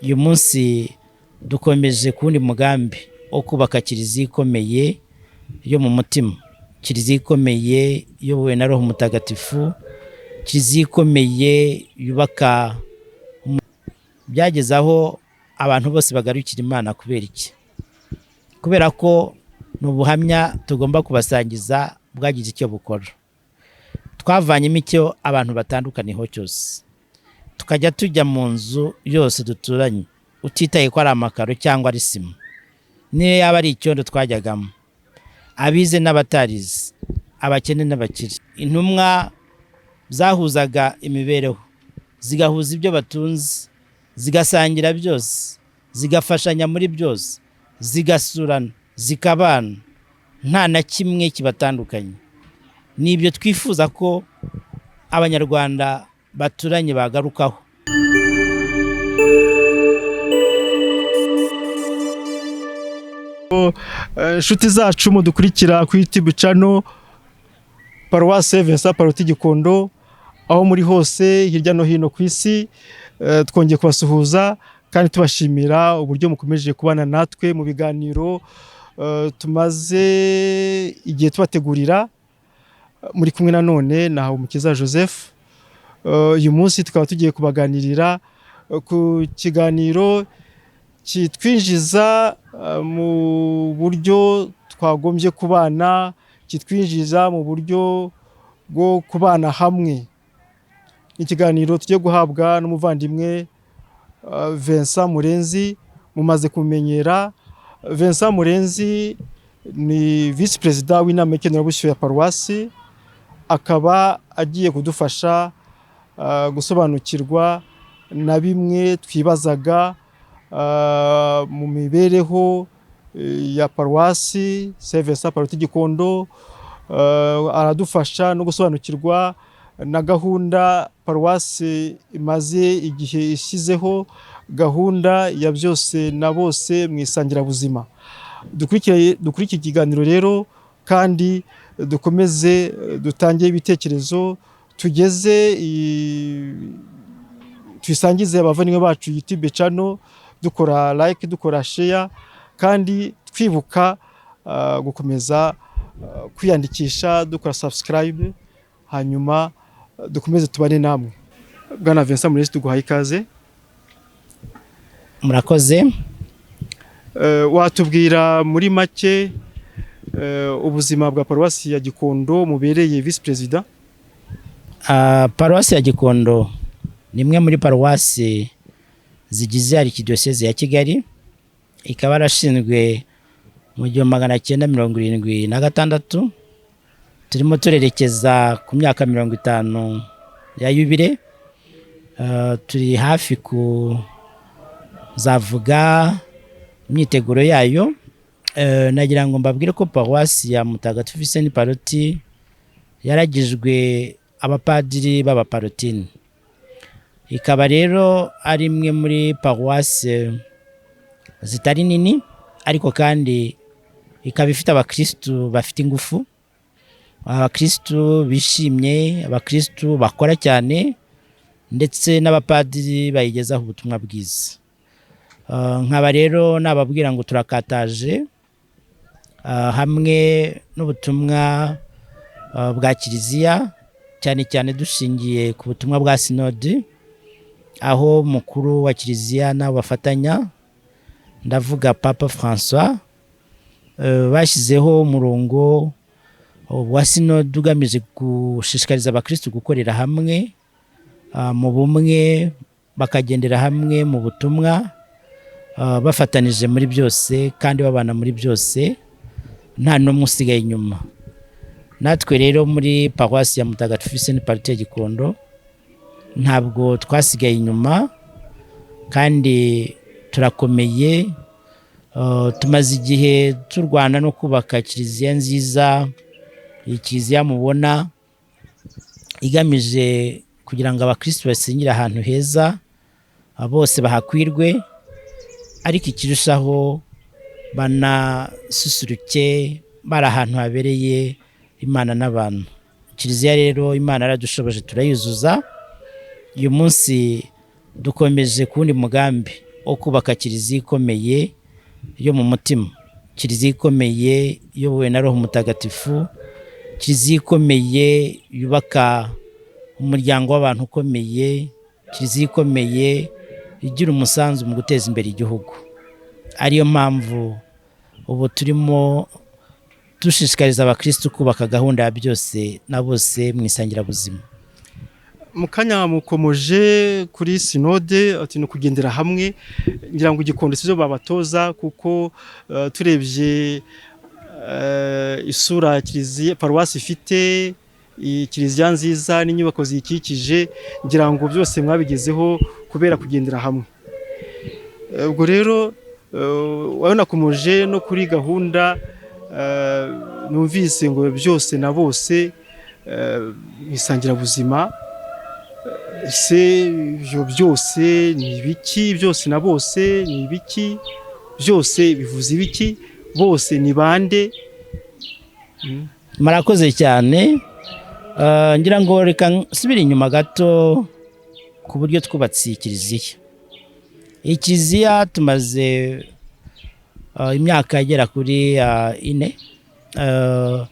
Uyu munsi dukomeje ku wundi mugambi wo kubaka kiliziya ikomeye yo mu mutima, kiliziya ikomeye iyobowe na Roho Mutagatifu, kiliziya ikomeye yubaka. Byageze aho abantu bose bagarukira Imana. Kubera iki? Kubera ko ni ubuhamya tugomba kubasangiza bwagize icyo bukora. Twavanyemo icyo abantu batandukaniyeho cyose, tukajya tujya mu nzu yose duturanye, utitaye ko ari amakaro cyangwa ari sima, niyo yaba ari icyondo twajyagamo, abize n'abatarize, abakene n'abakire. Intumwa zahuzaga imibereho, zigahuza ibyo batunze, zigasangira byose, zigafashanya muri byose, zigasurana, zikabana, nta na kimwe kibatandukanye. Ni ibyo twifuza ko Abanyarwanda baturanye bagarukaho. Inshuti zacu mudukurikira kuri YouTube channel Paruwase Vincent Pallotti Gikondo, aho muri hose hirya no hino ku isi, twongeye kubasuhuza kandi tubashimira uburyo mukomeje kubana natwe mu biganiro tumaze igihe tubategurira. Muri kumwe nanone na Habumukiza Joseph. Uyu munsi tukaba tugiye kubaganirira ku kiganiro kitwinjiza mu buryo twagombye kubana, kitwinjiza mu buryo bwo kubana hamwe. Ikiganiro tugiye guhabwa n'umuvandimwe Vincent Murenzi, mumaze kumenyera. Vincent Murenzi ni visi perezida w'inama y'Ikenurabushyo ya paruwasi, akaba agiye kudufasha gusobanukirwa na bimwe twibazaga mu mibereho ya paruwasi Saint Vincent Pallotti Gikondo. Aradufasha no gusobanukirwa na gahunda paruwasi imaze igihe ishyizeho, gahunda ya byose na bose mu isangirabuzima. Dukurikire ikiganiro rero kandi dukomeze dutange ibitekerezo, tugeze tuyisangize abavandimwe bacu YouTube channel, dukora like, dukora share, kandi twibuka gukomeza kwiyandikisha dukora subscribe, hanyuma dukomeze tubane namwe. Bwana Vincent Murenzi, tuguhaye ikaze. Murakoze. Watubwira muri make ubuzima bwa paruwasi ya Gikondo mubereye visi perezida? Paruwasi ya Gikondo ni imwe muri paruwasi zigize Arikidiyoseze ya Kigali, ikaba yarashinzwe mu 1976. Turimo turerekeza ku myaka 50 ya yubile. Turi hafi kuzavuga imyiteguro yayo. Nagira ngo mbabwire ko paruwasi ya Mutagatifu Vincent Pallotti yaragijwe abapadiri b'Abaparotini, ikaba rero ari imwe muri paruwasi zitari nini, ariko kandi ikaba ifite abakirisitu bafite ingufu, abakirisitu bishimye, abakirisitu bakora cyane, ndetse n'abapadiri bayigezaho ubutumwa bwiza. Nkaba rero nababwira ngo turakataje hamwe n'ubutumwa bwa kiliziya, cyane cyane dushingiye ku butumwa bwa sinodi, aho umukuru wa kiliziya n'abo bafatanya, ndavuga Papa Francois, bashyizeho umurongo wa sinodi ugamije gushishikariza abakirisitu gukorera hamwe mu bumwe, bakagendera hamwe mu butumwa, bafatanije muri byose kandi babana muri byose, nta n'umwe usigaye inyuma. Natwe rero muri paruwasi ya Mutagatifu Vincent Pallotti ya Gikondo ntabwo twasigaye inyuma kandi turakomeye. Tumaze igihe turwana no kubaka kiliziya nziza. Iyi kiliziya mubona igamije kugira ngo abakirisitu basengere ahantu heza, bose bahakwirwe, ariko ikirushaho banasusuruke bari ahantu habereye Imana n'abantu. Kiliziya rero Imana yaradushoboje turayuzuza. Uyu munsi dukomeje ku wundi mugambi. wo kubaka kiliziya ikomeye yo mu mutima, kiliziya ikomeye iyobowe na Roho Mutagatifu, kiliziya ikomeye yubaka umuryango w'abantu ukomeye, kiliziya ikomeye igira umusanzu mu guteza imbere igihugu. Ariyo mpamvu ubu turimo dushishikariza abakirisitu kubaka gahunda ya byose na bose mu isangirabuzima. Mu kanya mukomoje kuri sinode, ati ni ukugendera hamwe. Ngira ngo Igikondo sizo babatoza, kuko turebye isura kiliziya paruwasi ifite, kiliziya nziza n'inyubako ziyikikije, ngira ngo byose mwabigezeho kubera kugendera hamwe. Ubwo rero wanakomoje no kuri gahunda numvise ngo byose na bose mu isangirabuzima. Ese ibyo byose ni ibiki? Byose na bose ni ibiki? Byose bivuze ibiki? Bose ni bande? Murakoze cyane. Ngira ngo reka nsubire inyuma gato ku buryo twubatse iyi kiliziya. Iyi kiliziya tumaze imyaka igera kuri 4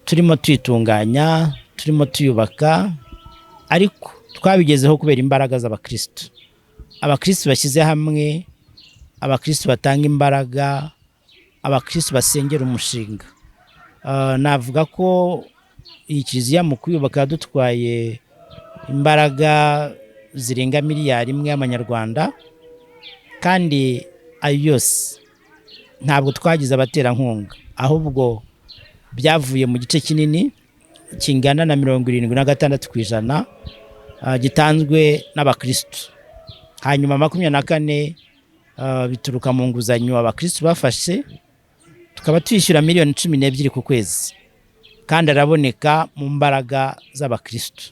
turimo tuyitunganya, turimo tuyubaka, ariko twabigezeho kubera imbaraga z'abakirisitu. Abakirisitu bashyize hamwe, abakirisitu batanga imbaraga, abakirisitu basengera umushinga. Navuga ko iyi kiliziya mu kuyubaka yadutwaye imbaraga zirenga miliyari 1 y'amanyarwanda, kandi ayo yose ntabwo twagize abaterankunga, ahubwo byavuye mu gice kinini kingana na 76% gitanzwe n'abakirisitu, hanyuma 24 bituruka mu nguzanyo abakirisitu bafashe, tukaba twishyura miliyoni 12 ku kwezi, kandi araboneka mu mbaraga z'abakirisitu.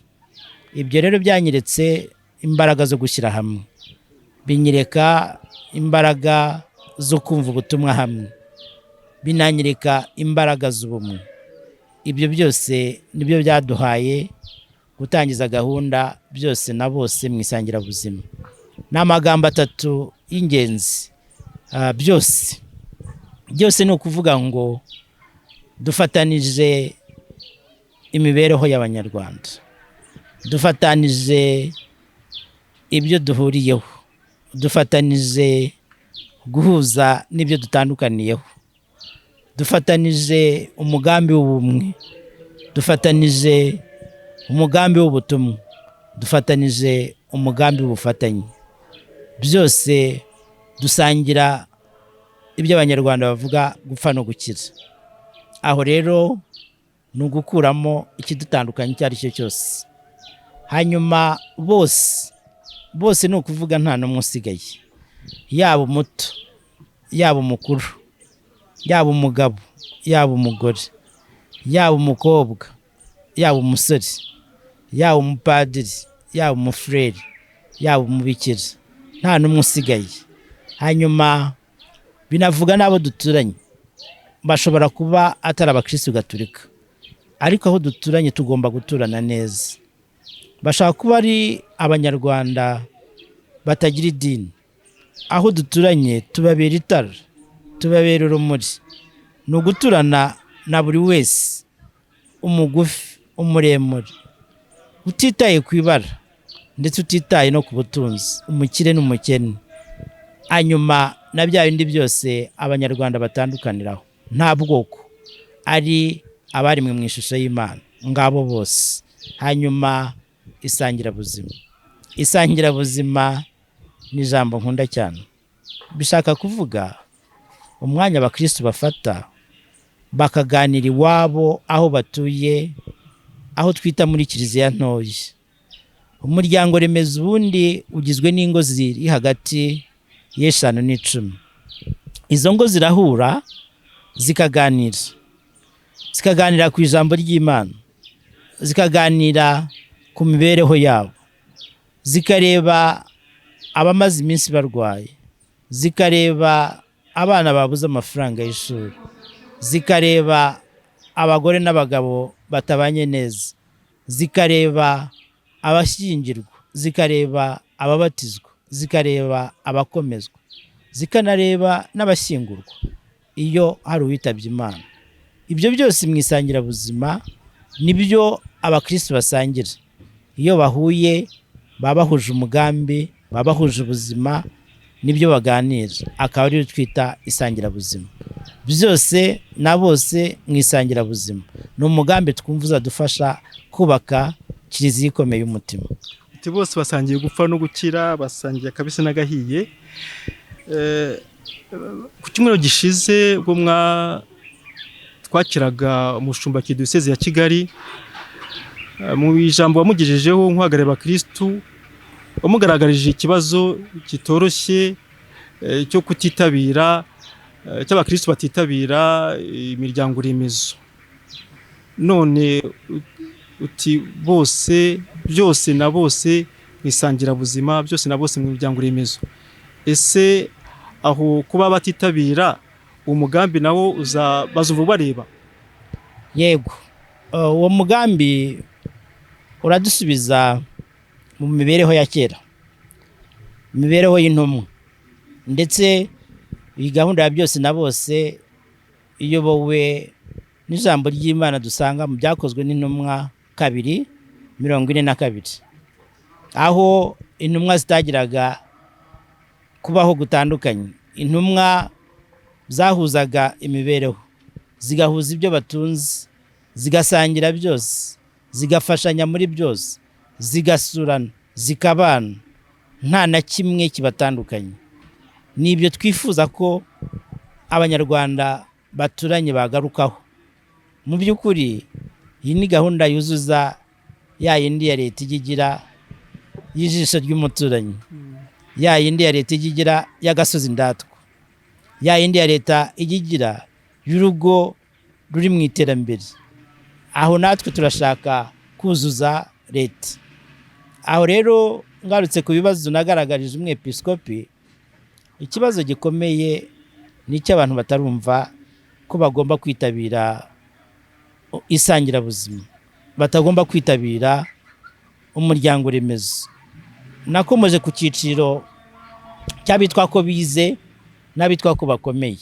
Ibyo rero byanyeretse imbaraga zo gushyira hamwe, binyereka imbaraga zo kumva ubutumwa hamwe, binanyereka imbaraga z'ubumwe. Ibyo byose nibyo byaduhaye gutangiza gahunda byose na bose mu isangirabuzima. Ni amagambo atatu y'ingenzi. Byose byose ni ukuvuga ngo dufatanije imibereho y'Abanyarwanda, dufatanije ibyo duhuriyeho, dufatanije guhuza n'ibyo dutandukaniyeho, dufatanije umugambi w'ubumwe, dufatanije umugambi w'ubutumwa, dufatanije umugambi w'ubufatanye. Byose dusangira ibyo Abanyarwanda bavuga gupfa no gukira. Aho rero ni ugukuramo ikidutandukanya icyo ari cyo cyose. Hanyuma bose bose ni ukuvuga nta n'umwe usigaye, yaba umuto, yaba umukuru, yaba umugabo, yaba umugore, yaba umukobwa, yaba umusore, yaba umupadiri, yaba umufureri, yaba umubikira, nta n'umwe usigaye. Hanyuma binavuga n'abo duturanye, bashobora kuba atari abakirisitu gatolika, ariko aho duturanye tugomba guturana neza. Bashobora kuba ari Abanyarwanda batagira idini, aho duturanye tubabera itara, tubabera urumuri. Ni uguturana na buri wese, umugufi, umuremure, utitaye ku ibara, ndetse utitaye no ku butunzi, umukire n'umukene. Hanyuma na bya bindi byose Abanyarwanda batandukaniraho, nta bwoko, ari abaremwe mu ishusho y'Imana, ngabo bose. Hanyuma isangirabuzima. Isangirabuzima ni ijambo nkunda cyane, bishaka kuvuga umwanya abakirisitu bafata bakaganira iwabo aho batuye, aho twita muri kiliziya ntoya. Umuryango remezo ubundi ugizwe n'ingo ziri hagati y'eshanu n'icumi. Izo ngo zirahura zikaganira, zikaganira ku ijambo ry'Imana, zikaganira ku mibereho yabo, zikareba abamaze iminsi barwaye, zikareba abana babuze amafaranga y'ishuri, zikareba abagore n'abagabo batabanye neza, zikareba abashyingirwa, zikareba ababatizwa. zikareba abakomezwa, zikanareba n'abashyingurwa iyo hari uwitabye Imana. Ibyo byose mu isangirabuzima nibyo abakirisitu basangira. Iyo bahuye baba bahuje umugambi, baba bahuje ubuzima, nibyo baganira, akaba ariyo twita isangirabuzima. Byose na bose mu isangirabuzima ni umugambi twumva uzadufasha kubaka kiliziya ikomeye y'umutima. Uti bose basangiye gupfa no gukira, basangiye akabisi n'agahiye. Ku cyumweru gishize ubwo twakiraga umushumba kidiyosezi ya Kigali, mu ijambo wamugejejeho nk'uhagarariye abakirisitu, wamugaragarije ikibazo kitoroshye cyo kutitabira, cy'abakirisitu batitabira imiryango remezo. None uti bose, byose na bose mu isangirabuzima, byose na bose mu miryango remezo. Ese aho kuba batitabira umugambi nawo bazumva ubareba? Yego, uwo mugambi uradusubiza mu mibereho ya kera, imibereho y'intumwa. Ndetse iyi gahunda ya byose na bose iyobowe n'ijambo ry'Imana dusanga mu Byakozwe n'Intumwa 2:42, aho intumwa zitagiraga kubaho gutandukanye. Intumwa zahuzaga imibereho, zigahuza ibyo batunze, zigasangira byose, zigafashanya muri byose, zigasurana, zikabana, nta na kimwe kibatandukanye. Ni ibyo twifuza ko Abanyarwanda baturanye bagarukaho. Mu by'ukuri iyi ni gahunda yuzuza ya yindi ya leta ijya igira y'ijisho ry'umuturanyi, ya yindi ya leta ijya igira y'agasozi ndatwa, ya yindi ya leta ijya igira y'urugo ruri mu iterambere. Aho natwe turashaka kuzuza leta. Aho rero ngarutse ku bibazo nagaragarije umwepiskopi, ikibazo gikomeye ni icy'abantu batarumva ko bagomba kwitabira isangirabuzima, batagomba kwitabira umuryango remezo. Nakomeje ku cyiciro cy'abitwa ko bize n'abitwa ko bakomeye.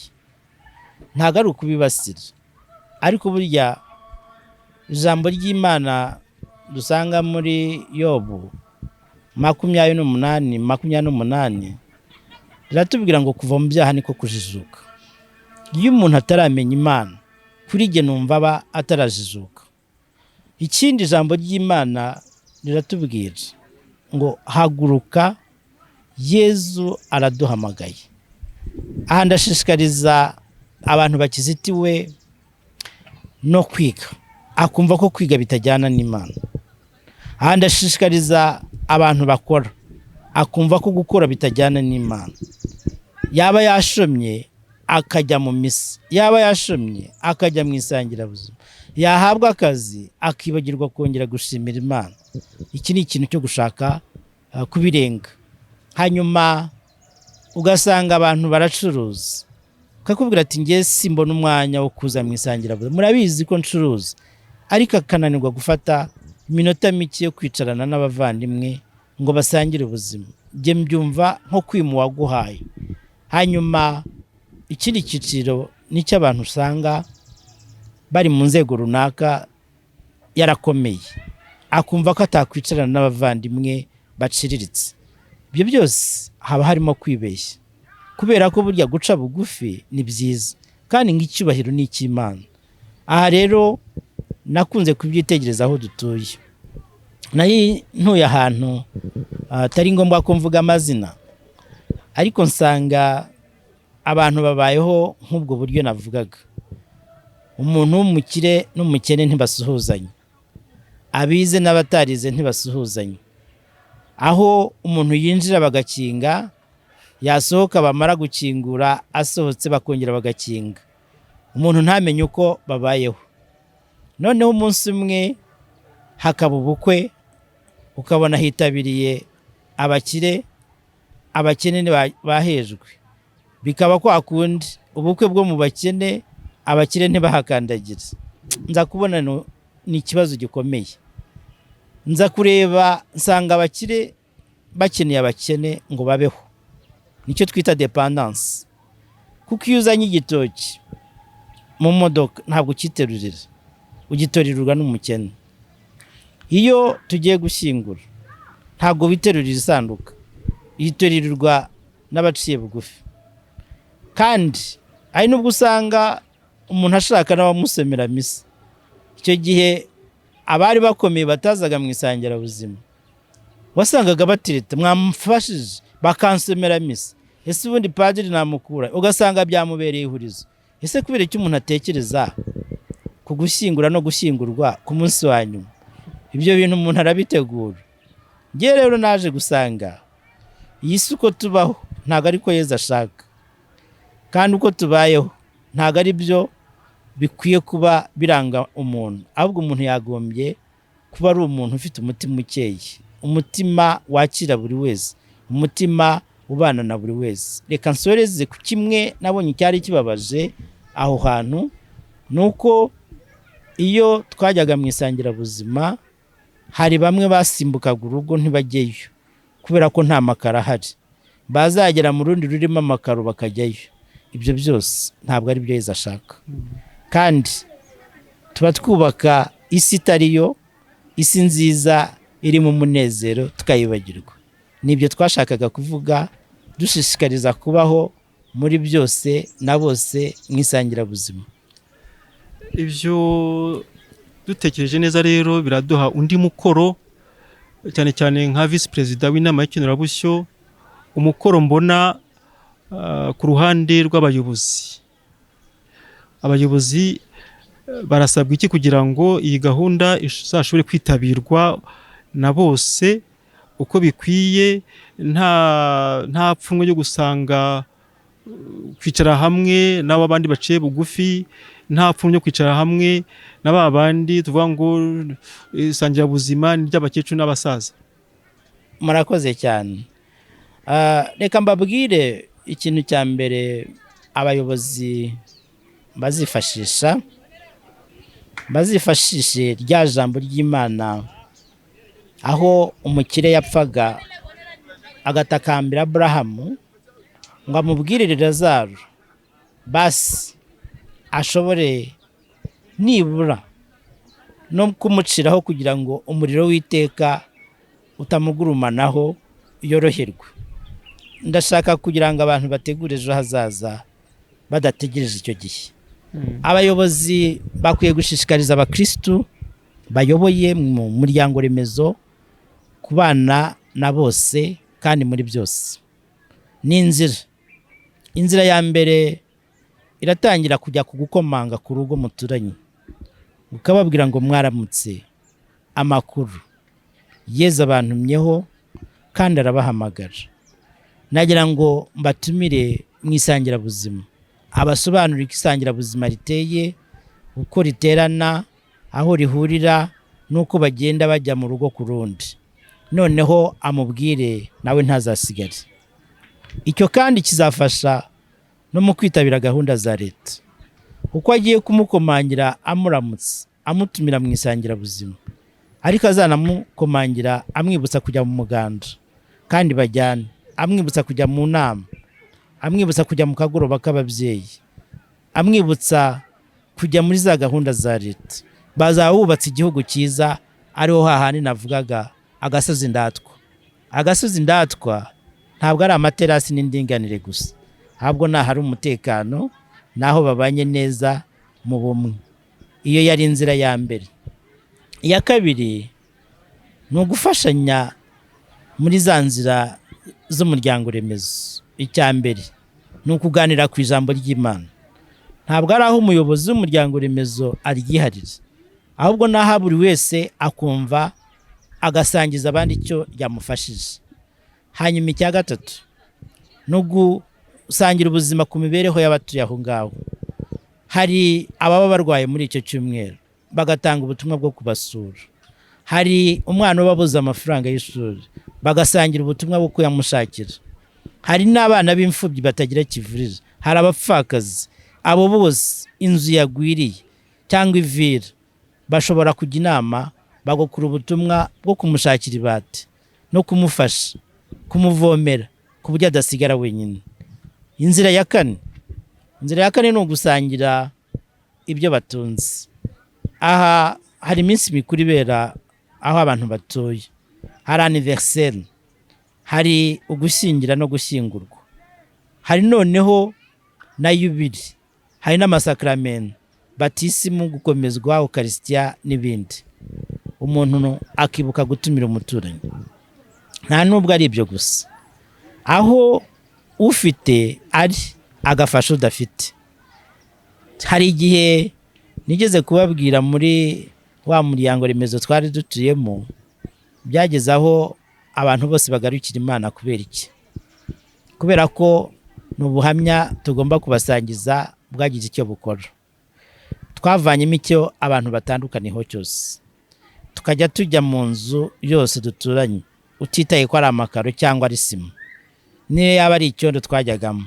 Ntabwo ari ukubibasira, ariko burya ijambo ry'Imana dusanga muri Yobu 28:28 riratubwira ngo kuva mu byaha niko kujijuka. Iyo umuntu ataramenya Imana, kuri jye numva aba atarajijuka. Ikindi ijambo ry'Imana riratubwira ngo haguruka, Yezu araduhamagaye. Aha ndashishikariza abantu bakizitiwe no kwiga, akumva ko kwiga bitajyana n'Imana. Aha ndashishikariza abantu bakora, akumva ko gukora bitajyana n'Imana. Yaba yashomye akajya mu misa, yaba yashomye akajya mu isangirabuzima, yahabwa akazi akibagirwa kongera gushimira Imana. Iki ni ikintu cyo gushaka kubirenga. Hanyuma ugasanga abantu baracuruza, akakubwira ati nge simbona umwanya wo kuza mu isangirabuzima, murabizi ko ncuruza, ariko akananirwa gufata iminota mike yo kwicarana n'abavandimwe ngo basangire ubuzima. Njye mbyumva nko kwima uwaguhaye. Hanyuma ikindi cyiciro ni icy'abantu usanga bari mu nzego runaka yarakomeye, akumva ko atakwicarana n'abavandimwe baciriritse. Ibyo byose haba harimo kwibeshya, kubera ko burya guca bugufi ni byiza, kandi ngo icyubahiro ni icy'Imana. Aha rero nakunze kubyitegereza aho dutuye. Nayo ntuye ahantu atari ngombwa ko mvuga amazina, ariko nsanga abantu babayeho nk'ubwo buryo navugaga. Umuntu w'umukire n'umukene ntibasuhuzanya, abize n'abatarize ntibasuhuzanya. Aho umuntu yinjira bagakinga, yasohoka bamara gukingura asohotse bakongera bagakinga, umuntu ntamenye uko babayeho. Noneho umunsi umwe hakaba ubukwe, ukabona hitabiriye abakire, abakene bahejwe. Bikaba kwa kundi ubukwe bwo mu bakene, abakire ntibahakandagire. Nza kubona ni ikibazo gikomeye. Nza kureba nsanga abakire bakeneye abakene ngo babeho. Nicyo twita dépendance, kuko iyo uzanye igitoki mu modoka ntabwo ukiterurira, ugitorirwa n'umukene. Iyo tugiye gushyingura ntabwo witerurira isanduka, yitorirwa n'abaciye bugufi. Kandi hari n'ubwo usanga umuntu ashaka n'abamusomera misa. Icyo gihe abari bakomeye batazaga mu isangirabuzima wasangaga batireta: "Mwamufashije bakansomera misa, ese ubundi padiri namukura?" Ugasanga byamubereye ihurizo. Ese kubera icyo umuntu atekereza ku gushyingura no gushyingurwa ku munsi wa nyuma, ibyo bintu umuntu arabitegura? Ngewe rero naje gusanga iyi si uko tubaho ntabwo ariko Yezu ashaka, kandi uko tubayeho ntabwo ari byo bikwiye kuba biranga umuntu. Ahubwo umuntu yagombye kuba ari umuntu ufite umutima ukeye, umutima wakira buri wese, umutima ubana na buri wese. Reka nsoreze ku kimwe nabonye cyari kibabaje aho hantu, ni uko iyo twajyaga mu isangirabuzima hari bamwe basimbukaga urugo ntibajyeyo kubera ko nta makaro ahari, bazagera mu rundi rurimo amakaro bakajyayo. Ibyo byose ntabwo ari byo Yezu ashaka, kandi tuba twubaka isi itari yo, isi nziza irimo umunezero tukayibagirwa. Nibyo twashakaga kuvuga, dushishikariza kubaho muri byose na bose mu isangirabuzima. Ibyo dutekereje neza rero biraduha undi mukoro, cyane cyane nka visi perezida w'inama y'ikenurabushyo. Umukoro mbona ku ruhande rw'abayobozi, abayobozi barasabwa iki kugira ngo iyi gahunda izashobore kwitabirwa na bose uko bikwiye, nta pfunwe ryo gusanga kwicara hamwe n'abo abandi baciye bugufi, nta pfunwe ryo kwicara hamwe na ba bandi tuvuga ngo isangirabuzima ni iry'abakecuru n'abasaza? Murakoze cyane. Reka mbabwire ikintu cya mbere abayobozi bazifashisha. Bazifashishe rya jambo ry'Imana, aho umukire yapfaga agatakambira Aburahamu ngo amubwirire Lazaro basi ashobore nibura no kumuciraho kugira ngo umuriro w'iteka utamugurumanaho, yoroherwe. Ndashaka kugira ngo abantu bategure ejo hazaza badategereje icyo gihe. Abayobozi bakwiye gushishikariza abakirisitu bayoboye mu muryango remezo kubana na bose kandi muri byose. Ni inzira. Inzira ya mbere iratangira kujya ku gukomanga ku rugo muturanye, ukababwira ngo: "Mwaramutse, amakuru? Yezu abantumyeho kandi arabahamagara. Nagira ngo mbatumire mu isangirabuzima." Abasobanurira uko isangirabuzima riteye, uko riterana, aho rihurira n'uko bagenda bajya mu rugo ku rundi. Noneho amubwire nawe ntazasigare. Icyo kandi kizafasha no mu kwitabira gahunda za leta, uko agiye kumukomangira amuramutse, amutumira mu isangirabuzima, ariko azanamukomangira amwibutsa kujya mu muganda kandi bajyane, amwibutsa kujya mu nama, amwibutsa kujya mu kagoroba k'ababyeyi, amwibutsa kujya muri za gahunda za leta, bazaba bubatse igihugu cyiza. Ariho hahandi navugaga agasozi ndatwa. Agasozi ndatwa ntabwo ari amaterasi n'indinganire gusa, ahubwo ni ahari umutekano n'aho babanye neza mu bumwe. Iyo yari inzira ya mbere. Iya kabiri ni ugufashanya muri za nzira z'umuryango remezo. Icya mbere ni ukuganira ku ijambo ry'Imana. Ntabwo ari aho umuyobozi w'umuryango remezo aryiharira, ahubwo n'aho buri wese akumva, agasangiza abandi icyo ryamufashije. Hanyuma icya gatatu ni ugusangira ubuzima ku mibereho y'abatuye aho ngaho. Hari ababa barwaye muri icyo cyumweru, bagatanga ubutumwa bwo kubasura. Hari umwana uba abuze amafaranga y'ishuri, bagasangira ubutumwa bwo kuyamushakira. Hari n'abana b'imfubyi batagira kivurira, hari abapfakazi. Abo bose inzu yagwiriye cyangwa ivira, bashobora kujya inama bagakora ubutumwa bwo kumushakira ibati no kumufasha. Kumuvomera ku buryo adasigara wenyine. Inzira ya kane ni ugusangira ibyo batunze. Aha hari iminsi mikuru ibera aho abantu batuye, hari anniversaire, hari ugushyingira no gushyingurwa, hari noneho na yubile, hari n'amasakaramentu, batisimu, gukomezwa, ukarisitiya n'ibindi. Umuntu akibuka gutumira umuturanyi. Nta nubwo ari ibyo gusa, aho ufite ari agafasha udafite. Hari igihe nigeze kubabwira, muri wa muryango remezo twari dutuyemo, byageze aho abantu bose bagarukira Imana. Kubera iki? Kubera ko ni ubuhamya tugomba kubasangiza bwagize icyo bukora. Twavanyemo icyo abantu batandukaniyeho cyose, tukajya tujya mu nzu yose duturanye, utitaye ko ari amakaro cyangwa ari sima, niyo yaba ari icyondo twajyagamo,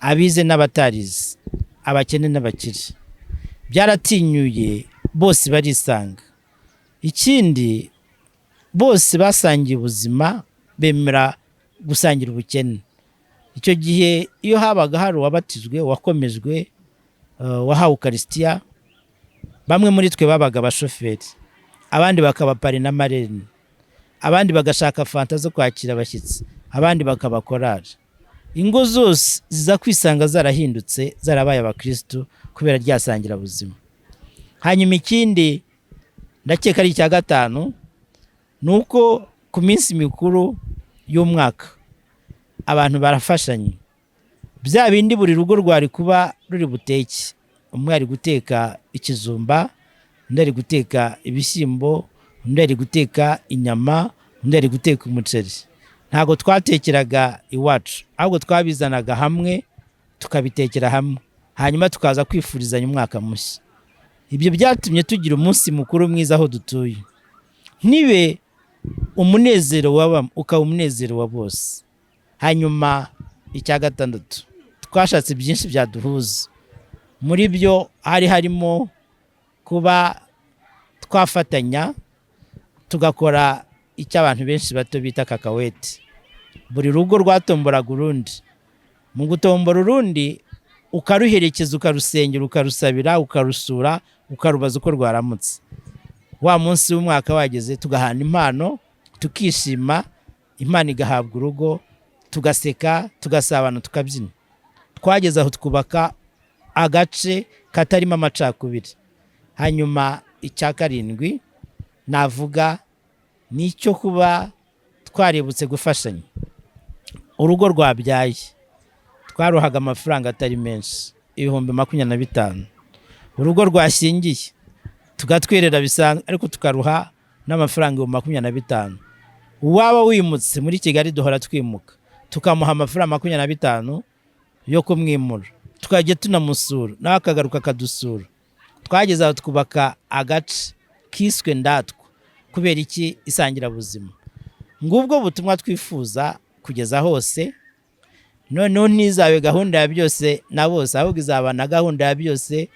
abize n'abatarize, abakene n'abakire. Byaratinyuye bose, barisanga. Ikindi, bose basangiye ubuzima, bemera gusangira ubukene. Icyo gihe iyo habaga hari uwabatijwe, wakomejwe, wahawe ukarisitiya, bamwe muri twe babaga abashoferi, abandi bakaba parrain na marraine, abandi bagashaka fanta zo kwakira abashyitsi, abandi bakaba korari. Ingo zose ziza kwisanga zarahindutse, zarabaye abakirisitu kubera rya sangirabuzima. Hanyuma ikindi, ndakeka ari icya gatanu, ni uko ku minsi mikuru y'umwaka abantu barafashanya. Bya bindi buri rugo rwari kuba ruri buteke, umwe ari guteka ikizumba, undi ari guteka ibishyimbo, undi ari guteka inyama, undi ari guteka umuceri. Ntabwo twatekeraga iwacu, ahubwo twabizanaga hamwe, tukabitekera hamwe, hanyuma tukaza kwifurizanya umwaka mushya. Ibyo byatumye tugira umunsi mukuru mwiza aho dutuye, ntibe umunezero wa bamwe, ukaba umunezero wa bose. Hanyuma icya gatandatu, twashatse byinshi byaduhuza. Muri byo hari harimo kuba twafatanya tugakora icyo abantu benshi bato bita kakaweti. Buri rugo rwatomboraga urundi. Mu gutombora urundi, ukaruherekeza, ukarusengera, ukarusabira, ukarusura, ukarubaza uko rwaramutse. Wa munsi w'umwaka wageze, tugahana impano, tukishima, impano igahabwa urugo, tugaseka, tugasabana, tukabyina. Twageze aho twubaka agace katarimo amacakubiri. Hanyuma icya karindwi navuga ni icyo kuba twaributse gufashanya. Urugo rwabyaye twaruhaga amafaranga atari menshi, 25,000. Urugo rwashyingiye tugatwerera bisanzwe, ariko tukaruha n'amafaranga 25,000. Uwaba wimutse, muri Kigali duhora twimuka, tukamuha amafaranga 25 yo kumwimura, tukajya tunamusura, nawe akagaruka akadusura. Twageze aho twubaka agace kiswe Ndatwa. Kubera iki? Isangirabuzima. Ngubwo butumwa twifuza kugeza hose. Noneho ntizabe gahunda ya byose na bose, ahubwo izaba na gahunda ya byose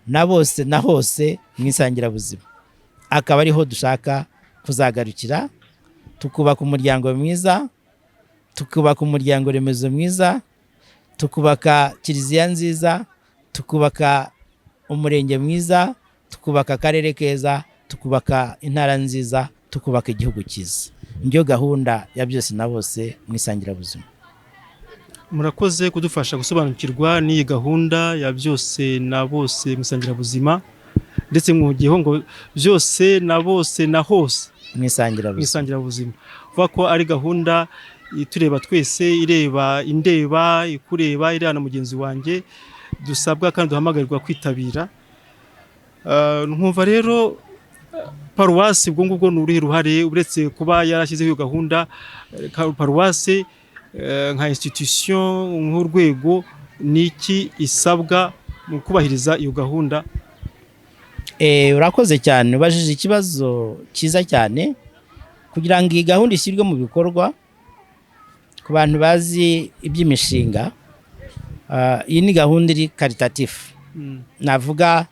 na bose na hose mu isangirabuzima. Akaba ariho dushaka kuzagarukira, tukubaka umuryango mwiza, tukubaka umuryango remezo mwiza, tukubaka kiliziya nziza, tukubaka umurenge mwiza, tukubaka akarere keza, tukubaka intara nziza, tukubaka igihugu cyiza. Niyo gahunda ya byose na bose mu isangirabuzima. Murakoze kudufasha gusobanukirwa n'iyi gahunda ya byose na bose mu isangirabuzima, ndetse mwugiyeho ngo byose na bose na hose mu mu isangirabuzima. Isangirabuzima. Uvuga ko ari gahunda itureba twese, ireba indeba, ikureba, ireba na mugenzi wanjye, dusabwa kandi duhamagarirwa kwitabira. Nkumva rero paruwasi ubwo ngubwo ni uruhe ruhare, uretse kuba yarashyizeho iyo gahunda, paruwasi nka institution, nk'urwego, ni iki isabwa mu kubahiriza iyo gahunda? Urakoze cyane, ubajije ikibazo cyiza cyane. Kugira ngo iyi gahunda ishyirwe mu bikorwa, ku bantu bazi iby'imishinga, iyi ni gahunda iri qualitatif. Navuga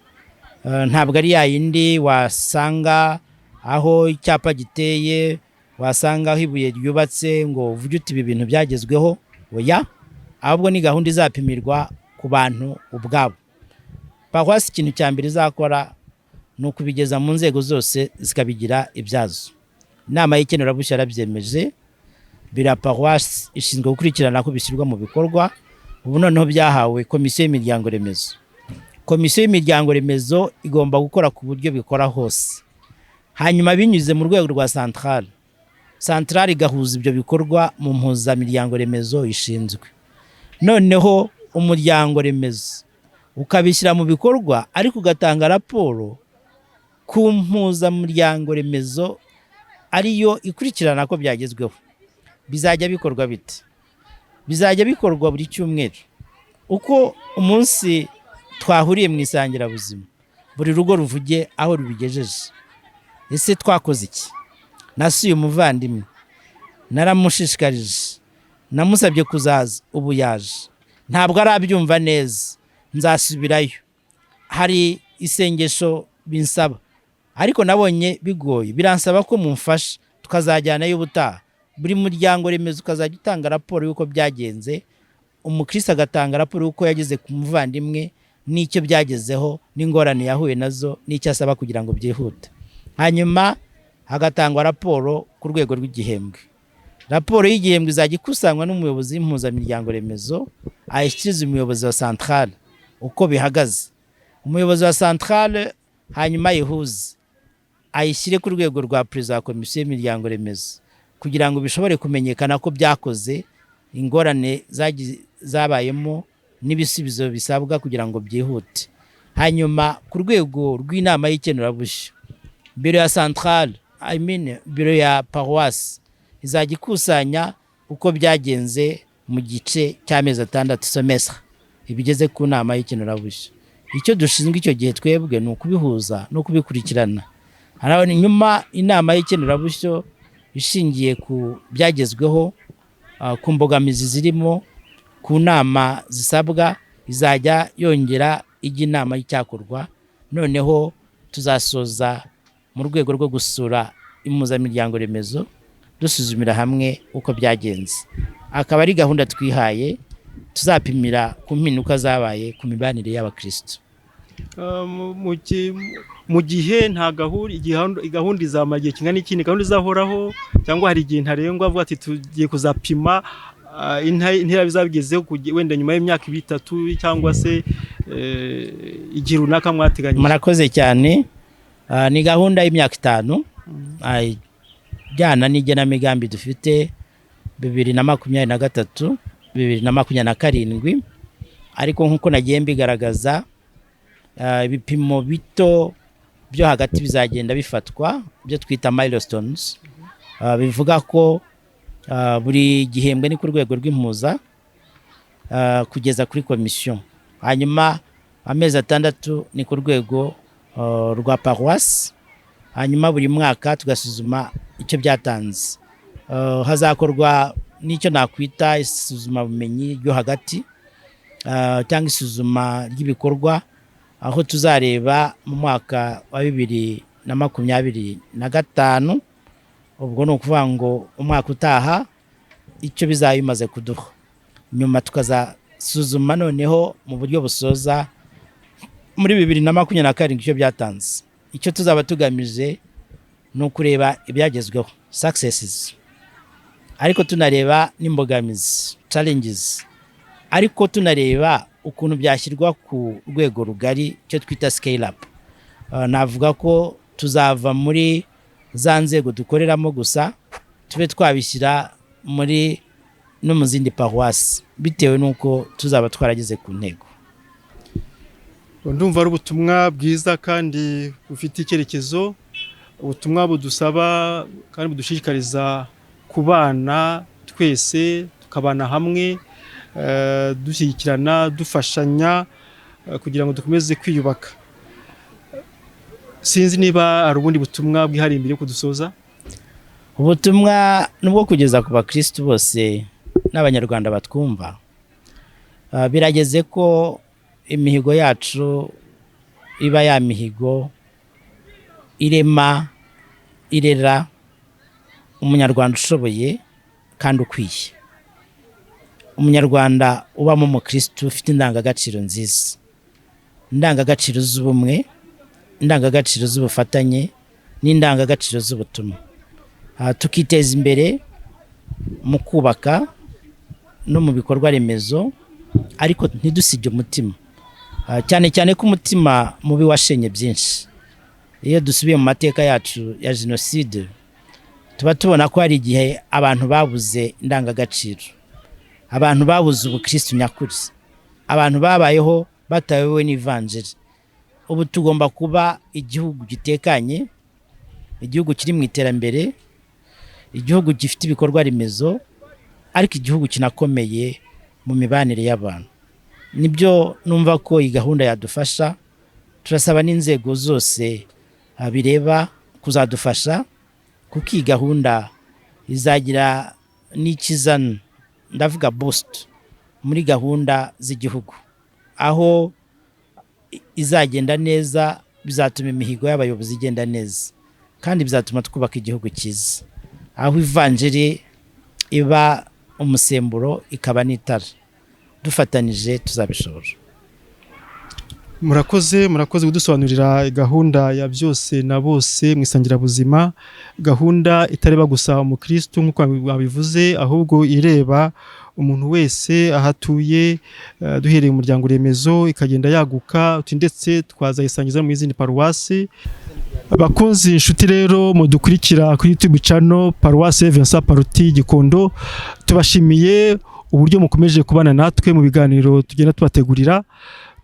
ntabwo ari ya yindi wasanga aho icyapa giteye. Wasanga aho ibuye ryubatse ngo uvuge uti: "Ibi bintu byagezweho." Oya, ahubwo ni gahunda izapimirwa ku bantu ubwabo. Paruwasi ikintu cya mbere izakora ni ukubigeza mu nzego zose, zikabigira ibyazo. Inama y'ikenurabushyo yarabyemeje. Bira paruwasi ishinzwe gukurikirana ko bishyirwa mu bikorwa. Ubu noneho byahawe komisiyo y'imiryango remezo. Komisiyo y'imiryango remezo igomba gukora ku buryo bikora hose, hanyuma binyuze mu rwego rwa centrale, centrale igahuza ibyo bikorwa mu mpuzamiryango remezo ishinzwe. Noneho umuryango remezo ukabishyira mu bikorwa, ariko ugatanga raporo ku mpuzamuryango remezo, ariyo ikurikirana ko byagezweho. Bizajya bikorwa bite? Bizajya bikorwa buri cyumweru, uko umunsi twahuriye mu isangirabuzima, buri rugo ruvuge aho rubigejeje. Ese twakoze iki? Nasuye umuvandimwe, naramushishikarije, namusabye kuzaza, ubu yaje, ntabwo arabyumva neza, nzasubirayo. Hari isengesho binsaba, ariko nabonye bigoye, biransaba ko mumfasha tukazajyanayo ubutaha. Buri muryango remezo ukazajya utanga raporo y'uko byagenze, umukristo agatanga raporo y'uko yageze ku muvandimwe n'icyo byagezeho, n'ingorane yahuye nazo, n'icyo asaba kugira ngo byihute. Hanyuma hagatangwa raporo ku rwego rw'igihembwe. Raporo y'igihembwe izajya ikusanywa n'umuyobozi w'impuzamiryango remezo, ayishyikiriza umuyobozi wa centrale uko bihagaze. Umuyobozi wa centrale hanyuma ayihuze, ayishyire ku rwego rwa perezida wa komisiyo y'imiryango remezo, kugira ngo bishobore kumenyekana ko byakoze, ingorane zabayemo n'ibisubizo bisabwa kugira ngo byihute. Hanyuma ku rwego rw'inama y'ikenurabushyo, biro ya centrale, I mean biro ya paruwasi, izajya ikusanya uko byagenze mu gice cy'amezi 6, semestre, ibigeze ku nama y'ikenurabushyo. Icyo dushinzwe icyo gihe twebwe ni ukubihuza no kubikurikirana. Nyuma inama y'ikenurabushyo ishingiye ku byagezweho, ku mbogamizi zirimo, ku nama zisabwa, izajya yongera ijya inama y'icyakorwa. Noneho tuzasoza mu rwego rwo gusura impuzamiryango remezo, dusuzumira hamwe uko byagenze. Akaba ari gahunda twihaye, tuzapimira ku mpinduka zabaye ku mibanire y'abakristo. Mu gihe nta gahunda izamara igihe kingana iki? Ni gahunda izahoraho, cyangwa hari igihe ntarengwa avuga ati: "Tugiye kuzapima intera bizabigezeho wenda nyuma y'imyaka 2, 3, cyangwa se igihe runaka mwateganyije"? Murakoze cyane. Ni gahunda y'imyaka 5, ijyana n'igenamigambi dufite 2023, 2027. Ariko nk'uko nagiye mbigaragaza, ibipimo bito byo hagati bizagenda bifatwa, byo twita milestones. Bivuga ko buri gihembwe ni ku rwego rw'impuza kugeza kuri komisiyo, hanyuma amezi 6 ni ku rwego rwa paruwasi, hanyuma buri mwaka tugasuzuma icyo byatanze. Hazakorwa n'icyo nakwita isuzumabumenyi ryo hagati, cyangwa isuzuma ry'ibikorwa, aho tuzareba mu mwaka wa 2025, ubwo ni ukuvuga ngo umwaka utaha, icyo bizaba bimaze kuduha. Nyuma tukazasuzuma noneho mu buryo busoza muri 2027 icyo byatanze. Icyo tuzaba tugamije ni ukureba ibyagezweho, successes, ariko tunareba n'imbogamizi, challenges, ariko tunareba ukuntu byashyirwa ku rwego rugari, icyo twita scale up. Navuga ko tuzava muri za nzego dukoreramo gusa, tube twabishyira muri no mu zindi paruwasi, bitewe n'uko tuzaba twarageze ku ntego. Ndumva ari ubutumwa bwiza kandi bufite icyerekezo, ubutumwa budusaba kandi budushishikariza kubana twese, tukabana hamwe, dushyigikirana, dufashanya, kugira ngo dukomeze kwiyubaka. Sinzi niba hari ubundi butumwa bwihariye mbere yo kudusoza. Ubutumwa ni ubwo kugeza ku bakirisitu bose n'Abanyarwanda batwumva. Birageze ko imihigo yacu iba ya mihigo irema, irera. Umunyarwanda ushoboye kandi ukwiye, Umunyarwanda ubamo umukirisitu ufite indangagaciro nziza, indangagaciro z'ubumwe, indangagaciro z'ubufatanye n'indangagaciro z'ubutumwa. Tukiteza imbere mu kubaka no mu bikorwa remezo, ariko ntidusige umutima. Cyane cyane ko umutima mubi washenye byinshi. Iyo dusubiye mu mateka yacu ya jenoside, tuba tubona ko hari igihe abantu babuze indangagaciro, abantu babuze ubukirisitu nyakuri, abantu babayeho batayobowe n'ivanjiri. Ubu tugomba kuba igihugu gitekanye, igihugu kiri mu iterambere, igihugu gifite ibikorwa remezo, ariko igihugu kinakomeye mu mibanire y'abantu. Nibyo numva ko iyi gahunda yadufasha. Turasaba n'inzego zose bireba kuzadufasha, kuko iyi gahunda izagira n'ikizana, ndavuga boost muri gahunda z'igihugu. Aho izagenda neza, bizatuma imihigo y'abayobozi igenda neza, kandi bizatuma twubaka igihugu cyiza, aho ivanjiri iba umusemburo ikaba n'itara. Dufatanije tuzabishobora. Murakoze, murakoze kudusobanurira gahunda ya Byose na Bose mu isangirabuzima, gahunda itareba gusa umukirisitu nk'uko wabivuze, ahubwo ireba umuntu wese aho atuye, duhereye mu muryango remezo ikagenda yaguka, ndetse twazayisangiza mu izindi paruwasi. Bakunzi, inshuti rero mudukurikira kuri YouTube channel Paruwasi Vincent Pallotti Gikondo, tubashimiye uburyo mukomeje kubana natwe mu biganiro tugenda tubategurira.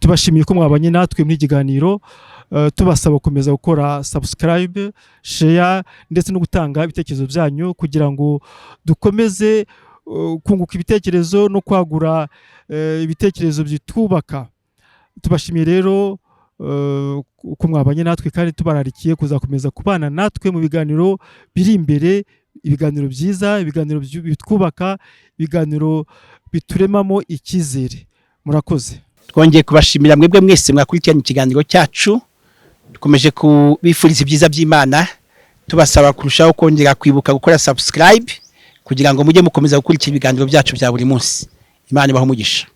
Tubashimiye ko mwabanye natwe muri iki kiganiro, tubasaba gukomeza gukora subscribe, share ndetse no gutanga ibitekerezo byanyu kugira ngo dukomeze kunguka ibitekerezo no kwagura ibitekerezo bitwubaka. Tubashimiye rero ko mwabanye natwe, kandi tubararikiye kuzakomeza kubana natwe mu biganiro biri imbere, ibiganiro byiza, ibiganiro bitwubaka, ibiganiro bituremamo icyizere. Murakoze. Twongeye kubashimira mwebwe mwese mwakurikiranye ikiganiro cyacu. Dukomeje kubifuriza ibyiza by'Imana, tubasaba kurushaho kongera kwibuka gukora subscribe kugira ngo mujye mukomeza gukurikira ibiganiro byacu bya buri munsi. Imana ibahe umugisha.